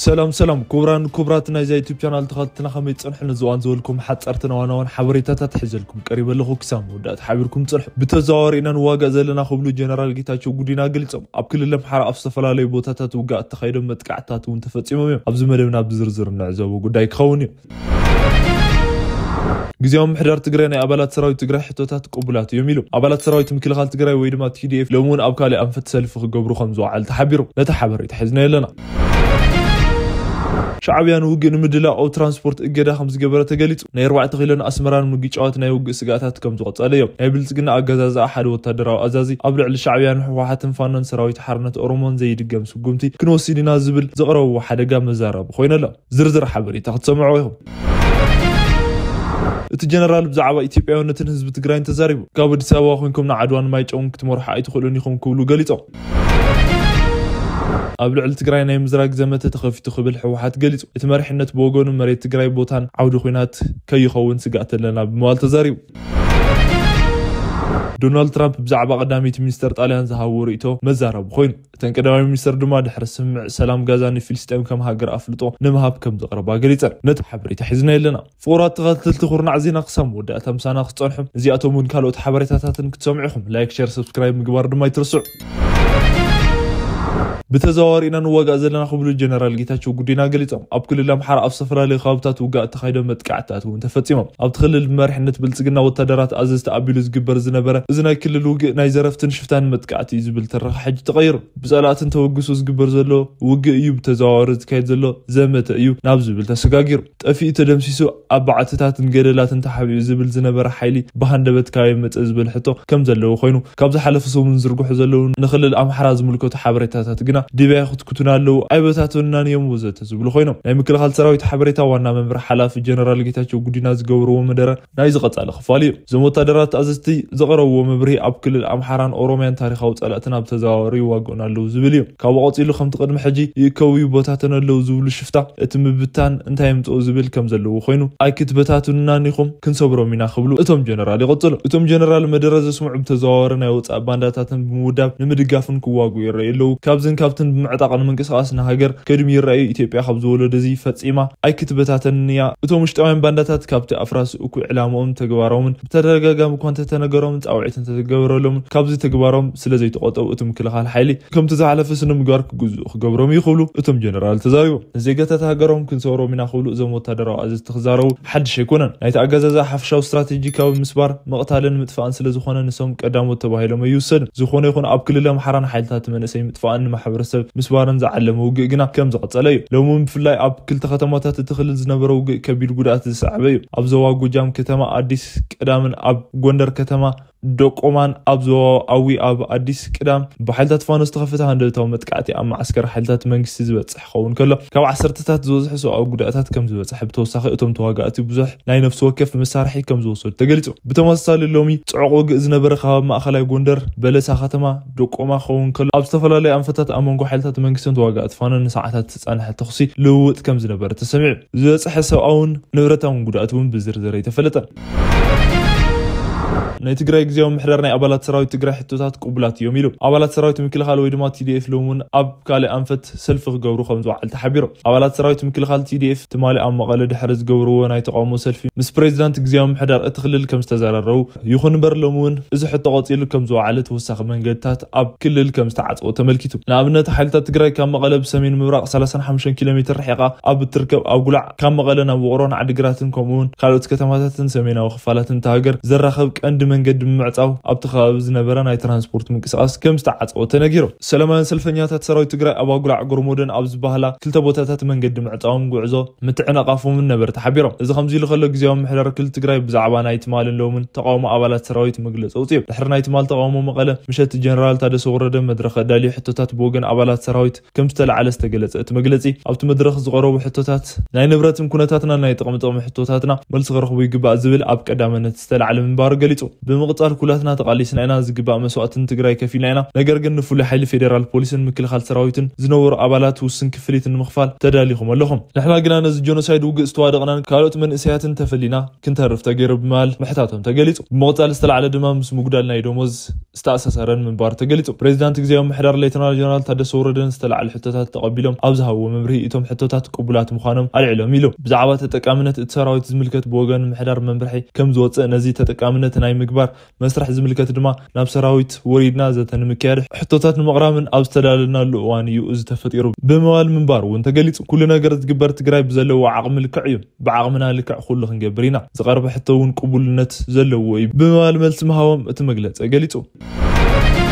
ሰላም ሰላም፣ ክቡራን ክቡራት ናይዛ ዩቱብ ቻናል ተኸታተልትና፣ ከመይ ጸንሑ? ነዚ እዋን ዝበልኩም ሓጸርትን ዋናውን ሓበሬታታት ሒዘልኩም ቀሪበ ኣለኹ። ክሳብ መወዳእታ ሓቢርኩም ጽንሑ። ብተዘዋዋሪ ኢና ንዋጋእ ዘለና ክብሉ ጀነራል ጌታቸው ጉዲና ገሊጾም። ኣብ ክልል ኣምሓራ ኣብ ዝተፈላለዩ ቦታታት ውግኣት ተኻይዶም፣ መጥቃዕትታት እውን ተፈጺሞም እዮም። ኣብዚ መደብና ብዝርዝር እንዕዘቦ ጉዳይ ክኸውን እዩ። ግዜያዊ ምሕዳር ትግራይ ናይ ኣባላት ሰራዊት ትግራይ ሕቶታት ቅቡላት እዮም ኢሉ። ኣባላት ሰራዊት ምክልኻል ትግራይ ወይ ድማ ቲ ዲ ኤፍ ሎሚ እውን ኣብ ካልእ ኣንፈት ሰልፊ ክገብሩ ከም ዝወዓሉ ተሓቢሩ። ነቲ ሓበሬታ ሒዝና ኣለና። ሻዕብያ ንውግእ ንምድላው ኣብ ትራንስፖርት እገዳ ከም ዝገበረ ተገሊጹ። ናይ ኣርባዕተ ኪሎን ኣስመራን ምግጫዋት ናይ ውግእ ስጋታት ከም ዝቐጸለ እዮም። ናይ ብልጽግና ኣገዛዝኣ ሓደ ወታደራዊ ኣዛዚ ኣብ ልዕሊ ሻዕብያን ህወሓትን ፋኖን ሰራዊት ሓርነት ኦሮሞን ዘይድገም ስጉምቲ ክንወስድ ኢና ዝብል ዘቕረብዎ ሓደጋ መዛረቢ ኮይኑ ኣሎ። ዝርዝር ሓበሬታ ክትሰምዑ ኢኹም። እቲ ጀነራል ብዛዕባ ኢትዮጵያውነትን ህዝቢ ትግራይን ተዛሪቡ። ካብ ኣዲስ ኣበባ ኮንኩም ንዓድዋን ማይጨውን ክትመርሑ ኣይትኽእሉን ኢኹም ክብሉ ገሊጾም። ኣብ ልዕሊ ትግራይ ናይ ምዝራግ ዘመተ ተኸፊቱ ክብል ህወሓት ገሊጹ። እቲ መሪሕነት ብወገኑ መሬት ትግራይ ቦታን ዓውዲ ኲናት ከይኸውን ስግኣት ኣለና ብምባል ተዛሪቡ። ዶናልድ ትራምፕ ብዛዕባ ቀዳመይቲ ሚኒስተር ጣልያን ዝሃብዎ ርእይቶ መዛረቢ ኮይኑ፣ እተን ቀዳማይ ሚኒስተር ድማ ድሕሪ ስምምዕ ሰላም ጋዛ ንፊልስጤም ከም ሃገር ኣፍልጦ ንምሃብ ከም ዘቕረባ ገሊጸን። ነቲ ሓበሬታ ሒዝና ኣለና። ፍቑራት ተኸታተልቲ ኩርናዕ ዜና ክሳብ መወዳእታ ምሳና ክትጸንሑ፣ እዚኣቶም እውን ካልኦት ሓበሬታታትን ክትሰምዑ ኢኹም። ላይክ፣ ሸር፣ ሰብስክራይብ ምግባር ድማ ኣይትርስዑ። ብተዘዋዋሪ ኢና ንዋጋእ ዘለና ክብሉ ጀነራል ጌታቸው ጉዲና ገሊጾም። ኣብ ክልል ኣምሓራ ኣብ ዝተፈላለዩ ከባብታት ውግኣት ተኻይዶም፣ መጥቃዕትታት እውን ተፈጺሞም። ኣብቲ ክልል ብመሪሕነት ብልጽግና ወታደራት ኣዘዝቲ ኣቢሉ ዝግበር ዝነበረ እዚ ናይ ክልል ውግእ ናይ ዘረፍትን ሽፍታን መጥቃዕቲ እዩ ዝብል ትረኻ ሕጂ ተቐይሩ። ብጸላእትን ተበግሶ ዝግበር ዘሎ ውግእ እዩ ብተዘዋዋሪ ዝካየድ ዘሎ ዘመተ እዩ ናብ ዝብል ተሰጋጊሩ። ጠፊኡ ተደምሲሱ ኣብ ባዕትታትን ገደላትን ተሓቢኡ ዝብል ዝነበረ ሓይሊ ብሃንደበት ካበይ መጸ ዝብል ሕቶ ከም ዘለዎ ኮይኑ፣ ካብ ዝሓለፈ ሰሙን ዝዝርግሑ ዘለዉ ንክልል ኣምሓራ ዝምልከቱ ሓበሬታታት ግና ድብያ ይኹትኩቱና ኣለዉ፣ ኣይበታተኑናን እዮም ወዘተ ዝብሉ ኮይኖም። ናይ ምክልኻል ሰራዊት ሓበሬታ ዋና መምርሒ ሓላፊ ጀነራል ጌታቸው ጉዲና ዝገብርዎ መደረ ናይዚ ቀጻሊ ክፋል እዩ። እዞም ወታደራት ኣዘዝቲ ዘቕረብዎ መብርሂ ኣብ ክልል ኣምሓራን ኦሮምያን ታሪኻዊ ጸላእትና ብተዘዋዋሪ ይዋግኡና ኣለዉ ዝብል እዩ። ካብኡ ቀጺሉ ከምቲ ቅድሚ ሕጂ ይእከቡ ይበታተኑ ኣለዉ ዝብሉ ሽፍታ እቲ ምብታን እንታይ የምጽኦ ዝብል ከም ዘለዎ ኮይኑ፣ ኣይክትበታትኑናን ኢኹም ክንሰብሮም ኢና ክብሉ እቶም ጀነራል ይቕጽሉ። እቶም ጀነራል መደረ ዘስምዑ ብተዘዋዋሪ ናይ ወጻኢ ባንዳታትን ብምውዳብ ንምድጋፍን ክዋግኡ ይረኣዩ ኣለዉ። ካብዝን ካብትን ብምዕጣቕ ንምንቅስቓስ ንሃገር ከድሚ ይረኣዩ። ኢትዮጵያ ካብ ዝወለዶ እዚ ፈጺማ ኣይክትበታተንን እያ። እቶም ውሽጣውያን ባንዳታት ካብቲ ኣፍራሲ እኩይ ዕላምኦምን ተግባሮምን ብተደጋጋሚ እኳ እንተተነገሮምን ጻውዒት እንተተገበረሎምን ካብዚ ተግባሮም ስለ ዘይተቆጠቡ እቲ ምክልኻል ሓይሊ ከምቲ ዝሓለፈ ስነ ምግባር ክግዝኡ ክገብሮም እዩ ክብሉ እቶም ጀነራል ተዛሪቦም። ንዜጋታት ሃገሮም ክንሰብሮም ኢና ክብሉ እዞም ወታደራዊ ኣዘዝቲ ክዛረቡ ሓድሽ ኣይኮነን። ናይቲ ኣገዛዝኣ ሓፈሻዊ ስትራቴጂካዊ ምስባር ምቕታልን ምጥፋእን ስለ ዝኾነ ንሶም ቀዳሞት ተባሂሎም ኣይውሰድን። ዝኾነ ይኹን ኣብ ክልል ኣምሓራን ሓይልታት መንእሰይ ምጥፋእን ንማሕበረሰብ ምስባርን ዝዓለመ ውግእ ግና ከም ዝቐጸለ እዩ። ሎሚ እውን ብፍላይ ኣብ ክልተ ከተማታት እቲ ክልል ዝነበረ ውግእ ከቢድ ጉድኣት ዝሰዓበ እዩ። ኣብ ዞባ ጎጃም ከተማ ኣዲስ ቅዳምን ኣብ ጎንደር ከተማ ደቆማን ኣብ ዞባ ኣዊ ኣብ ኣዲስ ቅዳም ብሓይልታት ፋኖ ዝተኸፈተ ሃንደበታዊ መጥቃዕቲ ኣብ መዓስከር ሓይልታት መንግስቲ ዝበጽሕ ክኸውን ከሎ፣ ካብ ዓሰርተታት ዝበዝሑ ሰብኣዊ ጉድኣታት ከም ዝበጽሐ፣ ብተወሳኺ እቶም ተዋጋእቲ ብዙሕ ናይ ነፍሲ ወከፍ መሳርሒ ከም ዝወሰዱ ተገሊጹ። ብተመሳሳሊ ሎሚ ጽዑቕ ውግእ ዝነበረ ከባቢ ማእኸላይ ጎንደር በለሳ ከተማ ደቆማ ክኸውን ከሎ፣ ኣብ ዝተፈላለዩ ኣንፈታት ኣብ መንጎ ሓይልታት መንግስትን ተዋጋእቲ ፋኖን ንሰዓታት ዝጸንሐ ተኹሲ ልውውጥ ከም ዝነበረ ተሰሚዑ። ዝበጽሐ ሰብኣውን ንብረታውን ጉድኣት እውን ብዝርዝር ኣይተፈለጠን። ናይ ትግራይ ግዜያዊ ምሕዳር ናይ ኣባላት ሰራዊት ትግራይ ሕቶታት ቅቡላት እዮም ኢሉ። ኣባላት ሰራዊት ምክልኻል ወይ ድማ ቲ ዲ ኤፍ ሎሚ እውን ኣብ ካልእ ኣንፈት ሰልፊ ክገብሩ ከም ዝወዓሉ ተሓቢሮም። ኣባላት ሰራዊት ምክልኻል ቲ ዲ ኤፍ ትማሊ ኣብ መቐለ ድሕሪ ዝገብርዎ ናይ ተቃውሞ ሰልፊ ምስ ፕሬዚዳንት ግዜያዊ ምሕዳር እቲ ክልል ከም ዝተዘራረቡ፣ ይኹን እምበር ሎሚ እውን እዚ ሕቶ ቀጺሉ ከም ዝወዓለ ተወሳኺ መንገድታት ኣብ ክልል ከም ዝተዓጽወ ተመልኪቱ። ንኣብነት ሓይልታት ትግራይ ካብ መቐለ ብሰሜን ምብራቕ ሰላሳን ሓሙሽተን ኪሎ ሜትር ርሒቓ ኣብ እትርከብ ኣጉላዕ ካብ መቐለ ናብ ውቕሮን ዓዲግራትን ከምኡ እውን ካልኦት ከተማታትን ሰሜናዊ ክፋላትን እታ ሃገር ዘራኸብ ቀንዲ መንገዲ ብምዕጻው ኣብቲ ከባቢ ዝነበረ ናይ ትራንስፖርት ምንቅስቓስ ከም ዝተዓጸወ ተነጊሩ። ሰላማውያን ሰልፈኛታት ሰራዊት ትግራይ ኣብ ኣጉላዕ ጎርሞደን ኣብ ዝበሃላ ክልተ ቦታታት መንገዲ ምዕጻዎም ጉዕዞ ምትዕንቓፎምን ነበርቲ ሓቢሮም። እዚ ከምዚ ኢሉ ከሎ ግዜያዊ ምሕዳር ክልል ትግራይ ብዛዕባ ናይ ትማልን ሎምን ተቃውሞ ኣባላት ሰራዊት መግለጺ ኣውጺኡ። ድሕሪ ናይ ትማል ተቃውሞ መቐለ ምሸት ጀነራል ታደሰ ወረደ መድረኽ ኣዳልዩ ሕቶታት ብወገን ኣባላት ሰራዊት ከም ዝተላዕለ ዝተገለጸ እቲ መግለጺ፣ ኣብቲ መድረኽ ዝቐረቡ ሕቶታት ናይ ንብረትን ኩነታትና ናይ ጥቕሚ ጥቕሚ ሕቶታትና መልሲ ክረኽቡ ይግባእ ዝብል ኣብ ቀዳምነት ዝተላዕለ ምንባሩ ገሊጹ። ብምቕጻል ኩላትና ተቓሊስና ኢና፣ ዝግባእ መስዋእትን ትግራይ ከፊልና ኢና። ነገር ግን ንፍሉይ ሓይሊ ፌዴራል ፖሊስን ምክልኻል ሰራዊትን ዝነበሩ ኣባላት ውስን ክፍሊት ንምኽፋል ተዳሊኹም ኣለኹም። ንሕና ግና ነዚ ጀኖሳይድ ውግእ ዝተዋደቕናን ካልኦት መንእሰያትን ተፈሊና ክንተርፍ ተገይሩ ብምባል ምሕታቶም ተገሊጹ። ብምቕጻል ዝተላዕለ ድማ ምስ ምጉዳል ናይ ደሞዝ ዝተኣሳሰረን ምንባር ተገሊጹ። ፕሬዚዳንት ግዜያዊ ምሕዳር ሌተናል ጀነራል ታደሰ ወረደን ዝተላዕለ ሕቶታት ተቐቢሎም ኣብ ዝሃብዎ መብርሂ እቶም ሕቶታት ቅቡላት ምዃኖም ኣልዒሎም ኢሉ። ብዛዕባ ተጠቃምነት እቲ ሰራዊት ዝምልከት ብወገን ምሕዳር መምርሒ ከም ዝወፅእ ነዚ ተጠቃምነት ናይ ምግባር መስርሕ ዝምልከት ድማ ናብ ሰራዊት ወሪድና ዘተ ንምክያድ ሕቶታት ንምቕራብን ኣብ ዝተዳለናሉ እዋን እዩ እዚ ተፈጢሩ ብምባል ምንባር እውን ተገሊጹ። ኩሉ ነገር ዝግበር ትግራይ ብዘለዎ ዓቕሚ ልክዕ እዩ። ብዓቕምና ልክዕ ኩሉ ክንገብር ኢና። ዝቐርበ ሕቶ እውን ቅቡልነት ዘለዎ እዩ ብምባል መልሲ ምሃቦም እቲ መግለጺ ገሊጹ።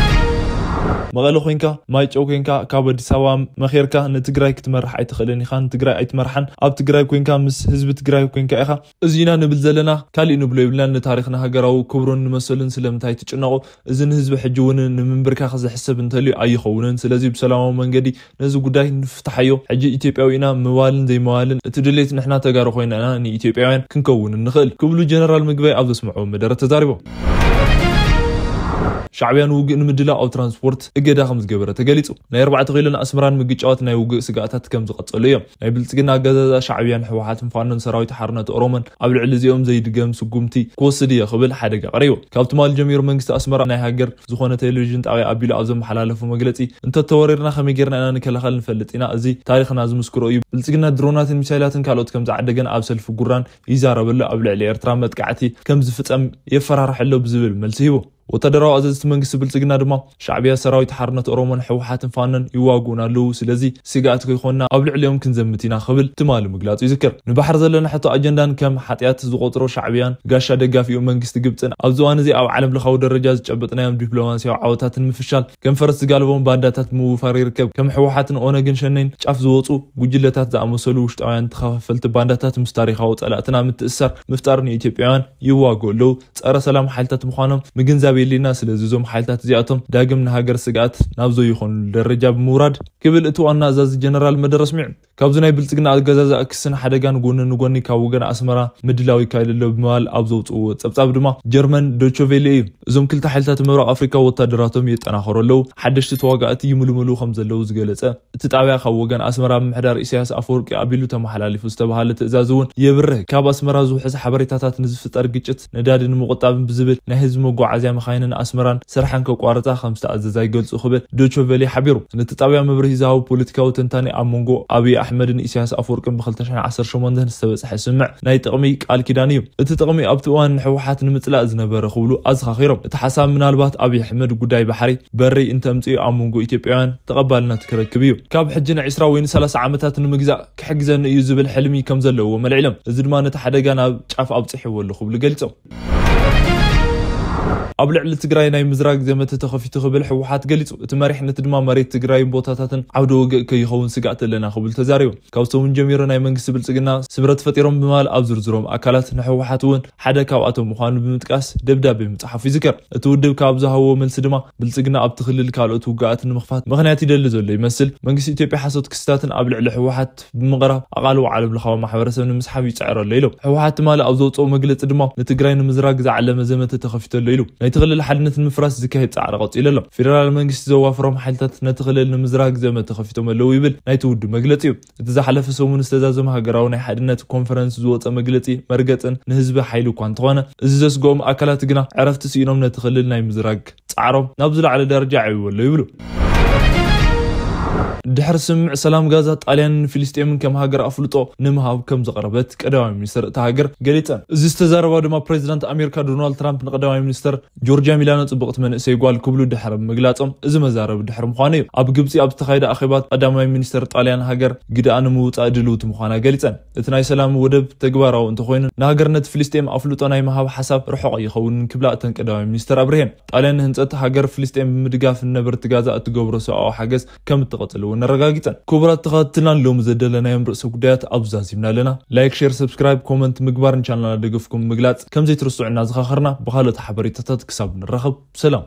መቐለ ኮይንካ፣ ማይጨው ኮይንካ፣ ካብ ኣዲስ ኣበባ መኼርካ ንትግራይ ክትመርሕ ኣይትኽእልን ኢኻ። ንትግራይ ኣይትመርሓን። ኣብ ትግራይ ኮይንካ ምስ ህዝቢ ትግራይ ኮይንካ ኢኻ። እዚ ኢና ንብል ዘለና፣ ካሊእ ንብሎ የብልናን። ንታሪኽና ሃገራዊ ክብሩን ንመሰሉን ስለምንታይ ትጭነቑ? እዚ ንህዝቢ ሕጂ እውን ንምንብርካኽ ዝሕሰብ እንተልዩ ኣይኸውንን። ስለዚ ብሰላማዊ መንገዲ ነዚ ጉዳይ ንፍትሓዮ። ሕጂ ኢትዮጵያዊ ኢና ምባልን ዘይምባልን እቲ ድሌት ንሕና ተጋሩ ኮይና ኢና ንኢትዮጵያውያን ክንከውን እንኽእል ክብሉ ጀነራል ምግበይ ኣብ ዘስምዑ መደረ ተዛሪቦም። ሻዕብያ ንውግእ ንምድላው ኣብ ትራንስፖርት እገዳ ከም ዝገበረ ተገሊጹ። ናይ ኣርባዕተ ኪሎን ኣስመራን ምግጫዋት ናይ ውግእ ስጋኣታት ከም ዝቐጸሉ እዮም። ናይ ብልጽግና ኣገዛዝኣ ሻዕብያን ህወሓትን ፋኖን ሰራዊት ሓርነት ኦሮሞን ኣብ ልዕሊ እዚኦም ዘይድገም ስጉምቲ ክወስድ እየ ክብል ሓደጋ ቀሪቡ። ካብ ትማሊ ጀሚሩ መንግስቲ ኣስመራ ናይ ሃገር ዝኾነ ቴሌቪዥን ጣብያ ኣቢሉ ኣብ ዘመሓላለፉ መግለጺ፣ "እንተተወሪርና ከመይ ጌርና ኢና ንከላኸል ንፈልጥ ኢና፣ እዚ ታሪኽና ዝምስክሮ እዩ። ብልጽግና ድሮናትን ሚሳይላትን ካልኦት ከም ዝዓደገን ኣብ ሰልፊ ጉራን ይዛረበሉ፣ ኣብ ልዕሊ ኤርትራ መጥቃዕቲ ከም ዝፍጸም የፈራርሐሎ" ብዝብል መልሲ ሂቡ። ወታደራዊ ኣዘዝቲ መንግስቲ ብልጽግና ድማ ሻዕብያ፣ ሰራዊት ሓርነት ኦሮሞን ህወሓትን ፋኖን ይዋግኡና ኣለዉ፣ ስለዚ ስግኣት ከይኮንና ኣብ ልዕሊኦም ክንዘምት ኢና ክብል ትማሊ ምግላጹ ይዝከር። ንባሕሪ ዘለና ሕቶ ኣጀንዳን ከም ሓጢኣት ዝቆጽሮ ሻዕብያን ጋሻ ደጋፊኡ መንግስቲ ግብጽን ኣብዚ እዋን እዚ ኣብ ዓለም ለኻዊ ደረጃ ዝጨበጥናዮም ዲፕሎማስያዊ ዓወታትን ምፍሻል ከም ፈረስ ዝጋልቦም ባንዳታት ምውፋር ይርከብ። ከም ህወሓትን ኦነግን ሸኔን ጫፍ ዝወጹ ጉጅለታት ዝኣመሰሉ ውሽጣውያን ተኸፋፈልቲ ባንዳታት ምስ ታሪኻዊ ጸላእትና ምትእሳር ምፍጣር ንኢትዮጵያውያን ይዋግኡ ኣለዉ። ጸረ ሰላም ሓይልታት ምዃኖም ምግንዛብ የድልየና። ስለዚ እዞም ሓይልታት እዚኣቶም ዳግም ንሃገር ስግኣት ናብ ዘይኾኑ ደረጃ ብምውራድ ክብል እቲ ዋና ኣዛዚ ጀነራል መደረ ኣስሚዑ። ካብዚ ናይ ብልጽግና ኣገዛዝኣ ክስን ሓደጋን ጎኒ ንጎኒ ካብ ወገን ኣስመራ ምድላው ይካየድ ኣሎ ብምባል ኣብ ዘውፅእዎ ጸብጻብ ድማ ጀርመን ዶቸቬሌ እዩ። እዞም ክልተ ሓይልታት ምብራቕ ኣፍሪካ ወታደራቶም የጠናኸሩ ኣለዉ። ሓደሽቲ ተዋጋእቲ ይምልምሉ ከም ዘለዉ ዝገለጸ እቲ ጣብያ ካብ ወገን ኣስመራ ምምሕዳር ኢሳያስ ኣፈወርቂ ኣቢሉ ተመሓላሊፉ ዝተባሃለ ትእዛዝ እውን የብርህ። ካብ ኣስመራ ዝውሕዝ ሓበሬታታት ንዝፍጠር ግጭት ነዳዲ ንምቁጣብን ብዝብል ናይ ህዝቢ መጓዓዝያ መኻይንን ኣስመራን ስርሐን ከቋርጻ ከም ዝተኣዘዛ ይገልጹ ክብል ዶቸ ቬለ ሓቢሩ። ነቲ ጣብያ መብርሂ ዝሃቡ ፖለቲካዊ ተንታኒ ኣብ መንጎ ኣብይ ኣሕመድን ኢሳያስ ኣፈወርቅን ብ ክልተ ሽሕን ዓሰርተ ሸሞንተን ዝተበጽሐ ስምምዕ ናይ ጥቕሚ ቃል ኪዳን እዩ። እቲ ጥቕሚ ኣብቲ እዋን ንህወሓት ንምጽላእ ዝነበረ ክብሉ ኣዘኻኺሮም። እቲ ሓሳብ ምናልባት ኣብይ ኣሕመድ ጉዳይ ባሕሪ በሪ እንተምጽኡ ኣብ መንጎ ኢትዮጵያውያን ተቐባልነት ክረክብ እዩ። ካብ ሕጂ ን ዕስራ ወይ ን ሰላሳ ዓመታት ንምግዛእ ክሕግዘኒ እዩ ዝብል ሕልሚ ከም ዘለዎ መልዒሎም፣ እዚ ድማ ነቲ ሓደጋ ናብ ጫፍ ኣብፂሕዎ ኣሎ ክብሉ ገሊፆም። ኣብ ልዕሊ ትግራይ ናይ ምዝራግ ዘመተ ተኸፊቱ ክብል ህወሓት ገሊፁ። እቲ መሪሕነት ድማ መሬት ትግራይን ቦታታትን ዓውደ ውግእ ከይኸውን ስግኣት ኣለና ክብል ተዛሪቡ። ካብ ሰሙን ጀሚሩ ናይ መንግስቲ ብልፅግና ስብረት ፈጢሮም ብምባል ኣብ ዝርዝሮም ኣካላት ንህወሓት እውን ሓደ ካብኣቶም ምዃኑ ብምጥቃስ ደብዳቤ ምፅሓፉ ይዝከር። እቲ ውድብ ካብ ዝሃብዎ መልሲ ድማ ብልፅግና ኣብቲ ክልል ካልኦት ውግኣት ንምኽፋት ምኽንያት ይደሊ ዘሎ ይመስል። መንግስቲ ኢትዮጵያ ሓሶት ክስታትን ኣብ ልዕሊ ህወሓት ብምቕራብ ኣቓልቦ ዓለም ለኻዊ ማሕበረሰብ ንምስሓብ ይፅዕር ኣሎ ኢሎም። ህወሓት ትማሊ ኣብ ዘውፅኦ መግለፂ ድማ ንትግራይ ንምዝራግ ዝዓለመ ዘመተ ተኸፊቱ ኣሎ ኢሉ። ናይቲ ክልል ሓድነት ንምፍራስ ዝካየድ ፃዕሪ ቀፂሉ ኣሎ። ፌደራል መንግስቲ ዘዋፍሮም ሓይልታት ነቲ ክልል ንምዝራግ ዘመተ ከፊቶም ኣለዉ ይብል ናይቲ ውድብ መግለፂ እዩ። እቲ ዝሓለፈ ሰሙን ዝተዛዘመ ሃገራዊ ናይ ሓድነት ኮንፈረንስ ዝወፀ መግለፂ መርገፅን ንህዝቢ ሓይሊ እኳ እንተኾነ፣ እዚ ዘስግኦም ኣካላት ግና ዕረፍቲ ስኢኖም ነቲ ክልል ናይ ምዝራግ ፃዕሮም ናብ ዝለዓለ ደረጃ ኣዕብይዎ ኣሎ ይብሉ። ድሕሪ ስምምዕ ሰላም ጋዛ፣ ጣልያንን ፍልስጤምን ከም ሃገር ኣፍልጦ ንምሃብ ከም ዝቐረበት ቀዳማይ ሚኒስትር እታ ሃገር ገሊፀን። እዚ ዝተዛረባ ድማ ፕሬዚዳንት ኣሜሪካ ዶናልድ ትራምፕ ንቀዳማይ ሚኒስትር ጆርጅያ ሚላኖ ጽብቕቲ መንእሰይ ጓል ክብሉ ድሕሪ ምግላጾም፣ እዚ መዛረቢ ድሕሪ ምዃኑ እዩ። ኣብ ግብጺ ኣብ ዝተኻየደ ኣኼባ ቀዳማይ ሚኒስተር ጣልያን ሃገር ግድኣ ንምውጻእ ድልውቲ ምዃና ገሊጸን። እቲ ናይ ሰላም ወደብ ተግባራዊ እንተኾይኑ ንሃገርነት ፍልስጤም ኣፍልጦ ናይ ምሃብ ሓሳብ ርሑቕ ኣይኸውንን ክብላ እተን ቀዳማይ ሚኒስተር ኣብርሄን። ጣልያን ንህንጸት ሃገር ፍልስጤም ብምድጋፍ ንነበርቲ ጋዛ እትገብሮ ሰብኣዊ ሓገዝ ከም እትቐጽል እውን ኣረጋጊጸን። ክቡራት ተኸታተልትና ንሎሚ ዘደለናዮም ርእሰ ጉዳያት ኣብዚ ዛዚምና ኣለና። ላይክ፣ ሼር፣ ሰብስክራይብ፣ ኮመንት ምግባር ንቻናልና ደገፍኩም ምግላጽ ከም ዘይትርስዑ እናዘኻኸርና ብኻልኦት ሓበሬታታት ክሳብ ንራኸብ ሰላም።